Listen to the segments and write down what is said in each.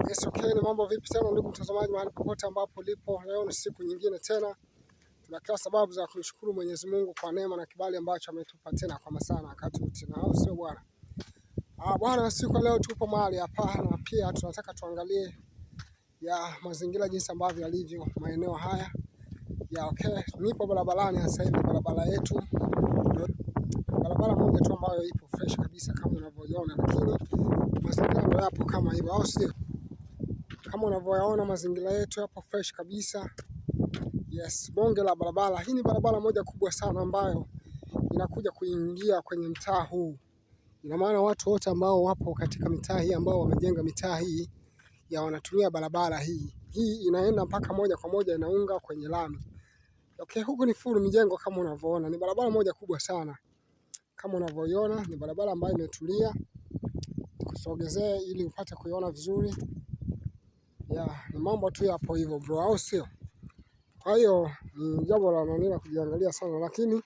Yes, okay, ni mambo vipi tena ndugu mtazamaji, mahali popote ambapo ulipo, leo ni siku nyingine tena, tuna kila sababu za kumshukuru Mwenyezi Mungu kwa neema na kibali ambacho ametupa tena kwa masaa na wakati wote, na au sio bwana? Ah, bwana, siku leo tupo mahali hapa na pia tunataka tuangalie ya mazingira jinsi ambavyo yalivyo maeneo haya ya okay. Nipo barabarani sasa hivi, barabara yetu barabara moja tu ambayo ipo fresh kabisa kama unavyoiona, lakini mazingira ndio yapo kama hivyo, au sio? Kama unavyoyaona mazingira yetu yapo fresh kabisa. Yes, bonge la barabara. Hii ni barabara moja kubwa sana ambayo inakuja kuingia kwenye mtaa huu. Ina maana watu wote ambao wapo katika mitaa hii ambao wamejenga mitaa hii ya wanatumia barabara hii. Hii inaenda mpaka moja kwa moja inaunga kwenye lami. Okay, huku ni full mijengo kama unavyoona. Ni barabara moja kubwa sana. Kama unavyoiona ni barabara ambayo imetulia. Nikusogezee ili upate kuiona vizuri. Ya, ni mambo tu yapo hivyo bro, au sio? Kwa hiyo ni jambo la nani la kujiangalia sana, lakini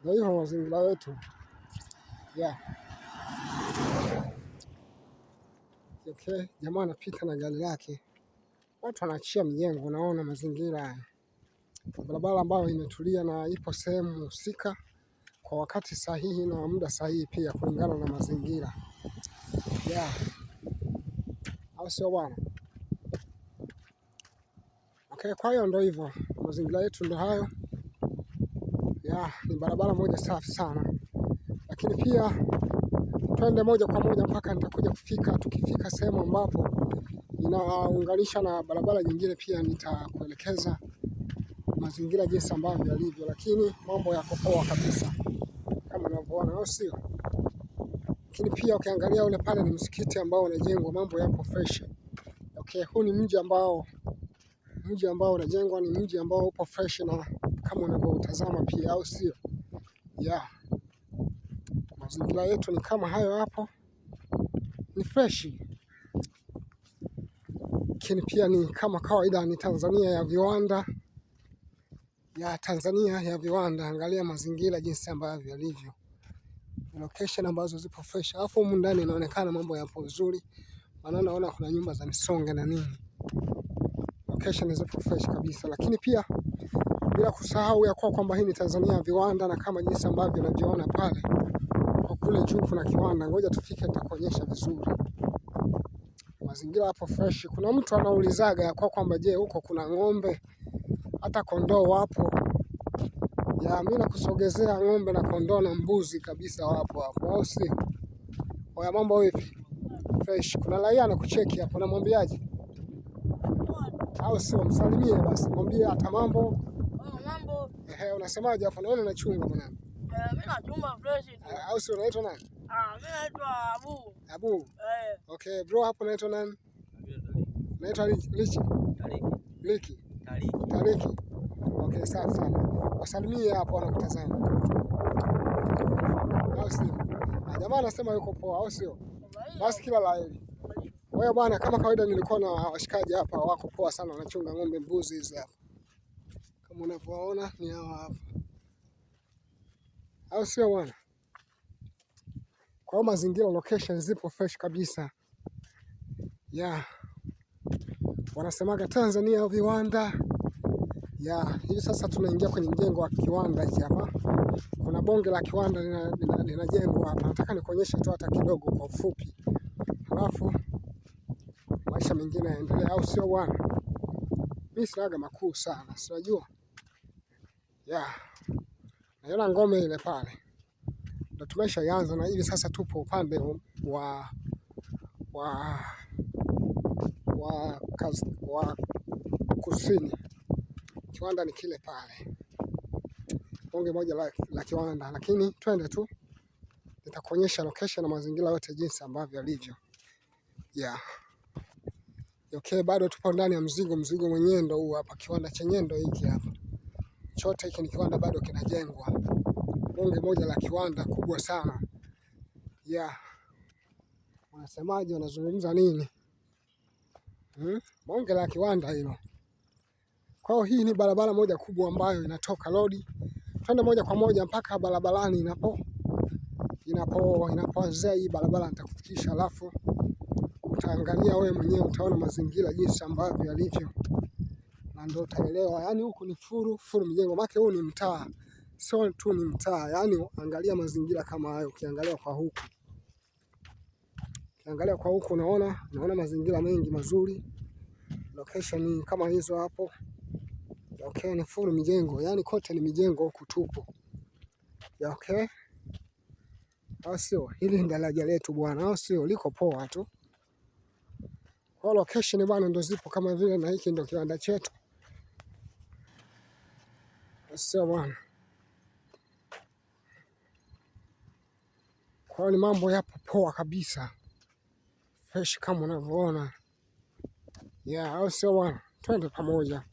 ndio hivyo mazingira yetu. Yeah. Okay, jamaa anapita na gari lake, watu wanaachia mjengo. Unaona mazingira haya, barabara ambayo imetulia na ipo sehemu husika kwa wakati sahihi na muda sahihi pia kulingana na mazingira. Yeah. Au sio bwana? Okay, kwa hiyo ndio hivyo, mazingira yetu ndio hayo. Yeah, ni barabara moja safi sana, lakini pia twende moja kwa moja mpaka nitakuja kufika. Tukifika sehemu ambapo inaunganisha na barabara nyingine, pia nitakuelekeza mazingira jinsi ambavyo yalivyo, lakini mambo yako poa kabisa kama unavyoona, au sio? Lakini pia ukiangalia ule pale ni msikiti ambao unajengwa, mambo yapo fresh. Okay, huu ni mji ambao unajengwa, ni mji ambao upo fresh na kama unavyotazama pia, au sio? Yeah. Mazingira yetu ni kama hayo hapo, ni fresh. Lakini pia ni kama kawaida, ni Tanzania ya viwanda, ya Tanzania ya viwanda. Angalia mazingira jinsi ambavyo yalivyo, location ambazo zipo fresh. Alafu humu ndani inaonekana mambo yapo vizuri, maana naona kuna nyumba za misonge na nini, location zipo fresh kabisa. Lakini pia bila kusahau ya kuwa kwamba hii ni Tanzania ya viwanda, na kama jinsi ambavyo unavyoona pale kwa kule juu kuna kiwanda. Ngoja tufike, nitakuonyesha vizuri mazingira hapo fresh. Kuna mtu anaulizaga ya kuwa kwamba je, huko kuna ng'ombe hata kondoo wapo? Ya, mimi nakusogezea ng'ombe na kondoo na mbuzi kabisa wapo hapo, au sio? Oya, mambo vipi? Fresh. Kuna raia anakucheki hapo, namwambiaje? Au sio? Msalimie basi, mwambie hata mambo. Oh, mambo. Ehe, unasemaje hapo? Naona unachunga mwanangu. Eh, mimi nachunga fresh tu. Au sio? Unaitwa nani? Ah, mimi naitwa Abu. Abu. Eh. Okay, bro hapo unaitwa nani? Naitwa Lichi. Liki. Tariki. Okay, safi sana. Wasalimie hapo wanakutazama. Au sio? Ah, jamaa anasema yuko poa, au sio? Basi kila la heri. Kwa hiyo bwana, kama kawaida nilikuwa na washikaji hapa wako poa sana, wanachunga ng'ombe, mbuzi hizi hapa. Kama unavyoona ni hawa hapa. Au sio bwana? Kwa hiyo mazingira, location zipo fresh kabisa. Yeah. Wanasemaga Tanzania viwanda. Yeah, hivi sasa tunaingia kwenye mjengo wa kiwanda hiki hapa. Kuna bonge la kiwanda linajengwa hapa. Nataka nikuonyeshe tu hata kidogo kwa ufupi. Halafu maisha mengine yaendelee, au sio bwana? Mimi sinaga makuu sana, si unajua? Yeah. Naiona ngome ile pale. Ndio tumeshaanza na hivi sasa tupo upande wa kusini. Kiwanda ni kile pale, bonge moja la kiwanda, lakini twende tu nitakuonyesha location na mazingira yote jinsi ambavyo yalivyo. Yeah. Okay, bado tupo ndani ya mzigo. Mzigo mwenyewe ndo huu hapa, kiwanda chenyewe ndo hiki hapa. Chote hiki ni kiwanda bado kinajengwa, bonge moja la kiwanda kubwa sana. Yeah. Wanasemaje? Wanazungumza nini? Hmm? Bonge la kiwanda hilo. Kwa hiyo hii ni barabara moja kubwa ambayo inatoka lodi, twende moja kwa moja mpaka barabarani inapoanzia hii barabara nitakufikisha, alafu Utaangalia wewe mwenyewe, utaona mazingira jinsi ambavyo yalivyo na ndio utaelewa. Yani huku ni furu furu mijengo, maana huu ni mtaa, sio tu ni mtaa. Yani angalia mazingira kama hayo, ukiangalia kwa huku, ukiangalia kwa huku unaona mazingira mengi mazuri, location kama hizo hapo. Okay, ni furu mijengo, yani kote ni mijengo huku tupo. Okay, au sio? Hili ni daraja letu bwana, au sio? Liko poa tu. Kwa location bwana ndo zipo kama vile, na hiki ndo kiwanda chetu, sio bwana? Kwa hiyo ni mambo yapo poa kabisa, fresh kama unavyoona yeah, au sio bwana? Twende pamoja,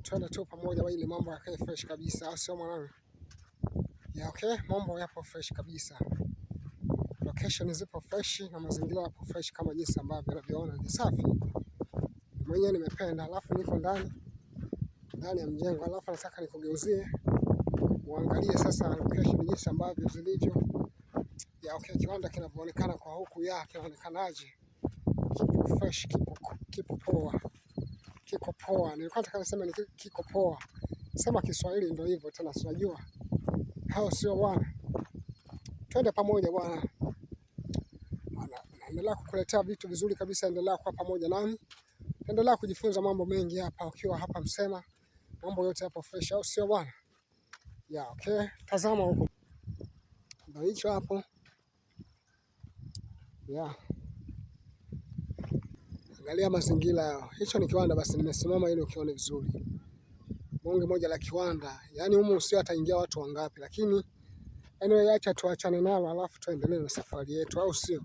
twende tu pamoja ili mambo yakae fresh kabisa, au sio mwanangu? Yeah, okay, mambo yapo fresh kabisa, location zipo fresh na mazingira yapo fresh kama jinsi ambavyo unavyoona ni safi. Mwenyewe nimependa, alafu niko ndani ndani ya mjengo, alafu nataka nikugeuzie uangalie sasa location jinsi ambavyo zilivyo. Ya okay, kiwanda kinavyoonekana kwa huku ya kinaonekanaje? Kipo fresh, kipo poa, kiko poa. Nilikuwa nataka niseme ni kiko poa, sema Kiswahili ndio hivyo tena, si unajua hao sio bwana. Twende pamoja bwana, naendelea kukuletea vitu vizuri kabisa. Endelea kuwa pamoja nami, endelea kujifunza mambo mengi hapa ukiwa hapa Msema, mambo yote hapo fresh, au sio bwana? Ya okay, tazama huko ndio hicho hapo ya angalia mazingira yao. Hicho ni kiwanda, basi nimesimama ili ukione vizuri. Bonge moja la kiwanda, yaani humu sio ataingia watu wangapi, lakini anyway, acha tuachane nalo, alafu tuendelee na safari yetu, au sio?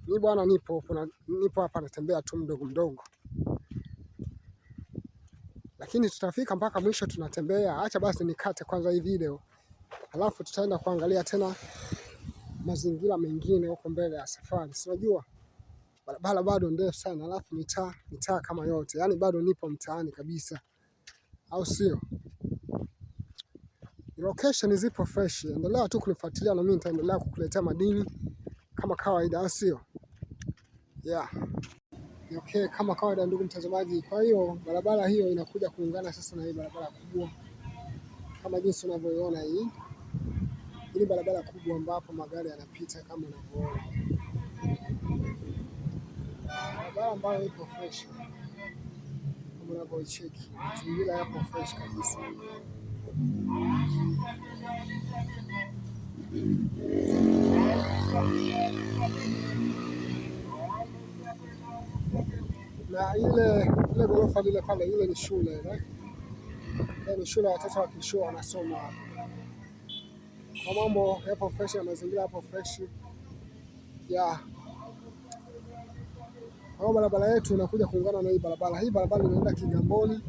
Mi bwana, nipo hapa natembea tu mdogo mdogo, lakini tutafika mpaka mwisho, tunatembea. Acha basi nikate kwanza hii video, alafu tutaenda kuangalia tena mazingira mengine huko mbele ya safari. Si unajua barabara bado ndefu sana, alafu mitaa kama yote, yaani bado nipo mtaani kabisa, au sio? Location zipo fresh, endelea tu kunifuatilia na mimi nitaendelea kukuletea madini kama kawaida, au sio? Yeah. Okay, kama kawaida ndugu mtazamaji, kwa hiyo barabara hiyo inakuja kuungana sasa na hii barabara kubwa kama jinsi unavyoiona hii. Hii barabara kubwa ambapo magari yanapita kama unavyoona. Barabara ambayo ipo fresh kama unavyoicheki, mazingira yapo fresh kabisa. Na ile ghorofa lile pale, ile ni shule ile. Ile ni shule watoto wa kishua wanasoma. Kwa mambo yapo fresh na mazingira yapo fresh. Yeah. Kwa barabara yetu inakuja kuungana na hii barabara. Hii barabara inaenda Kigamboni.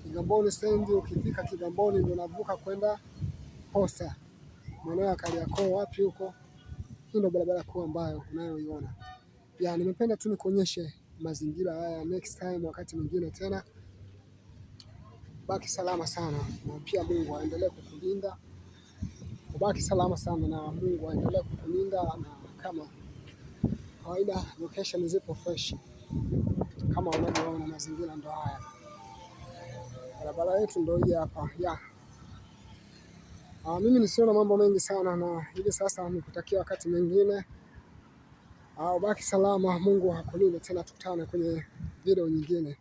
Kigamboni stendi, ukifika Kigamboni ndio unavuka kwenda Posta. Maeneo ya Kariakoo wapi huko. Hii ndio barabara kuu ambayo unayoiona. Ya, nimependa tu nikuonyeshe mazingira haya next time, wakati mwingine tena. Baki salama sana na pia Mungu aendelee kukulinda. Ubaki salama sana na Mungu aendelee kukulinda, na kama kawaida location zipo fresh kama unavyoona, mazingira ndo haya, barabara yetu ndo hii hapa ya. Mimi nisiona mambo mengi sana, na hivi sasa nikutakia wakati mwingine. Ubaki salama, Mungu akulinde. Tena tukutane kwenye video nyingine.